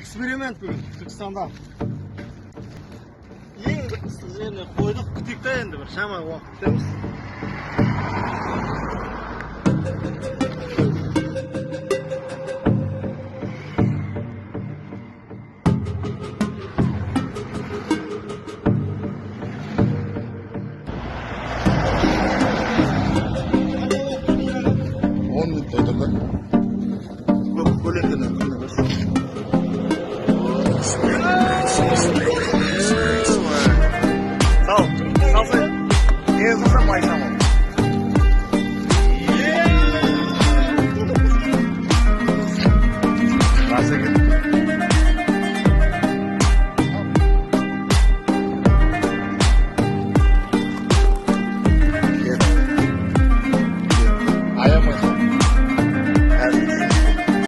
Эксперимент бүгін Түркістанда. Ең бір ыстық жеріне қойдық, күтейік та енді бір шама уақыт күтеміз. 10 минут отырдық. Көп көлеңкені күні бір. Сал, салсай. Не салсам, май самал. Рас екен.